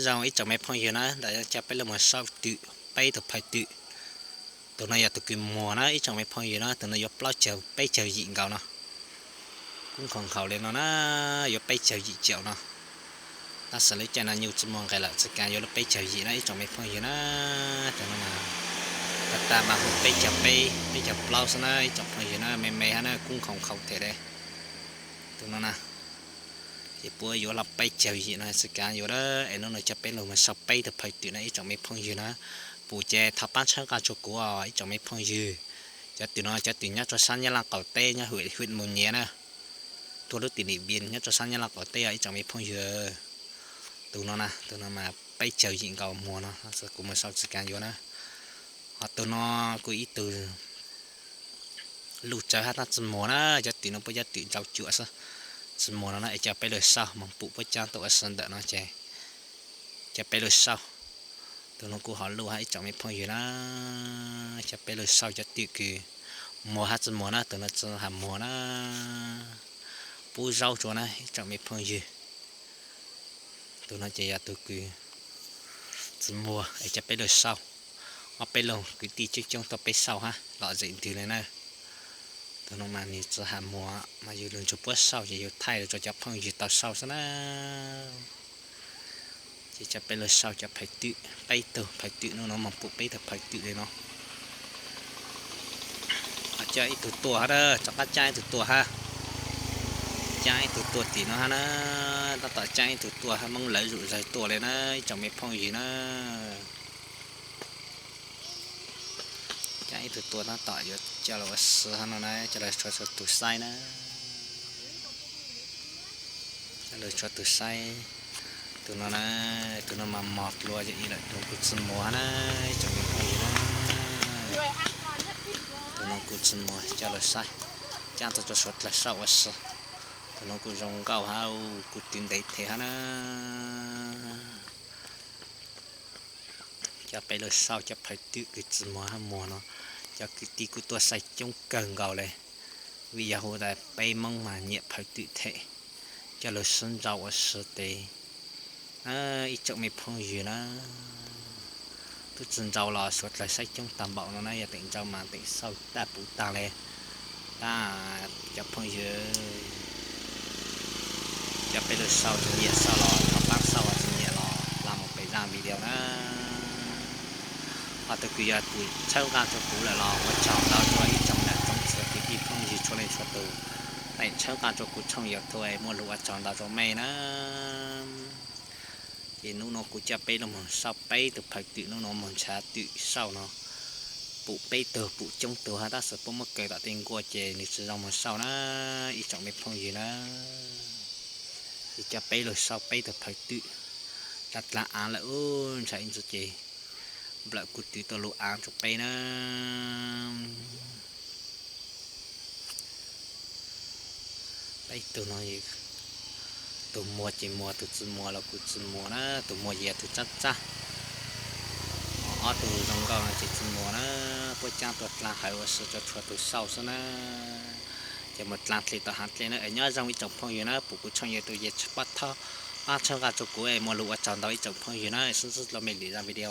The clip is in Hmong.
Zoo ib tsoom me phooj ywg na, ntawm coj peb los mus saib twm, peb tug phawj twm. Tus no yog tus kws muag na ib tsoom me phooj ywg na, tus no yuav plaub caug peb caug yim nkaus no. Kub nkhaus nkhaus li no na, yuav peb caug yim caum no. Tab sis lub caij no nyuj tsi muaj nqis lawm, tsi kav yuav lub peb caug yim na ib tsoom me phooj ywg na. Tus no mas, tag tag mas hu peb caug peb, peb caug plaub xwb na ib tsoom phooj ywg na, me me hab na, kub nkhaus nkhaus thiab li. Tus no na, ces puab yuav los peb caug yim no tsi kav yuav na. Es hnub no coj peb los mus saib peb tug phawj twm na ib tsoom me phooj ywg na. Pum ces thov pab txhawb nqa rua kuv os ib tsoom me phooj ywg. Cov twm no cov twm nyob rua sab Nyab Laj qaum teb, nyob hwm Mus Nyiav na, tuaj lub tim Dim Npias nyob rua sab Nyab Laj qaum teb os ib tsoom me phooj ywg. Tus no na, tus no mas peb caug yim nkaus muag no, kuv mus saib tsi kav yuav na. Ho tus no kuj ib tug luj tsawv hab tab tsi muag na, cov twm no puab cov twm ntsau cuam xwb, tsi muag no na. Es coj peb lug saib moog pum puab caab tau ua si ntawm no ces coj peb lug saib. Tus no kuj ho luj hab ib tsoom me phooj ywg na. Coj peb lug saib cov twm kws muag hab tsi muag na, tus no tsi has muag na, pub zaub rua na ib tsoom me phooj ywg. Tus no ces yog tus kws tsi muag es coj peb lug saib. Ob peb lug kwv tij coob coob tuaj peb saib hab lom zem ntws li na. Tus no mas nwg tsi has muag mas yug lug nrug puab saib ces yug thaij lug rua cov phooj ywg tau saib xwb na. Ces coj peb lug saib cov phawj twm, peb tug phawj twm, hnub no moog pum peb tug phawj twm li no. Ho coj ib tug tuaj hab, rov qab caab ib tug tuaj hab. Caab ib tug tuaj tim no hab na, tab tom caab ib tug tuaj hab, Moob lawv zuj zawg tuaj li na ib tsoom me phooj ywg na. Caab ib tug tuaj tab tom yuav coj lug ua si hab no na, coj lug tshuav tshuav tug saib na. Coj lug tshuav tug saib. Tus no na, tus no mas mog dlua yog ib lawm, tus no kuj tsi muag na ib tsoom me phooj ywg na. Tus no kuj tsi muag, coj lug saib, caab tau rua suav dlawg saib ua si. Tus no kuj zoo nkauj hab, kuj tw ntev them hab na. Coj peb lug saib cov phawj twm kws tsi muag hab muag no, cov kwv tij kuj tuaj saib coob kawg nkaus le, vim yog hu tas peb Moob mas nyiam phawj twm them, coj lug sib ntsau ua si tes ib tsoom me phooj ywg na. Tub tsi ntsau los suav dlawg saib coob tag npaum no na, yog teem ntsau mas teem saib tag puv tag le. Tab cov phooj ywg, coj peb lug saib, tsi nyiam saib los thov pab saib, tsi nyiam los plam mus pem zaj video na. Ho tug kws yog tus txhawb nqa rua kuv lawm los ua tsaug ntau rua ib tsoom nam tsoom txiv kwv tij phooj ywg txhua leej txhua tus, teem txhawb nqa rua kuv tshooj YouTube, muaj lug ua tsaug ntau rua mej na. Ces hnub no kuv coj peb lug moog saib peb tug phawj twm, hnub no moog nrhav twm saib no, pum peb tug pum coob tug hab tab sis puab muab kaw tom tej nkuaj ces nwg tsi zoo moog saib na ib tsoom me phooj ywg na. Ces coj peb lug saib peb tug phawj twm, dlav dlav aav lawm ub, ntshaw ib ntsis ces nplawm kuv twv tau lug aav rua peb na. Peb tug no, tug muag ces muag, tug tsi muag los kuj tsi muag na, tug muag ces yog tug tsab tsab. Ob tug zoo nkauj no ces tsi muag na, puab caab tuaj dlaag hawv ua si rua txhua tug saib xwb na. Ces moog dlaag dlej tom haav dlej na, es nyob zoo ib tsoom phooj ywg na, pum kuv tshooj YouTube ces pab txhawb nqa rua kuv es muaj lug ua tsaug ntau ib tsoom phooj ywg na, sib ntsib dlua mej lwm zaj video.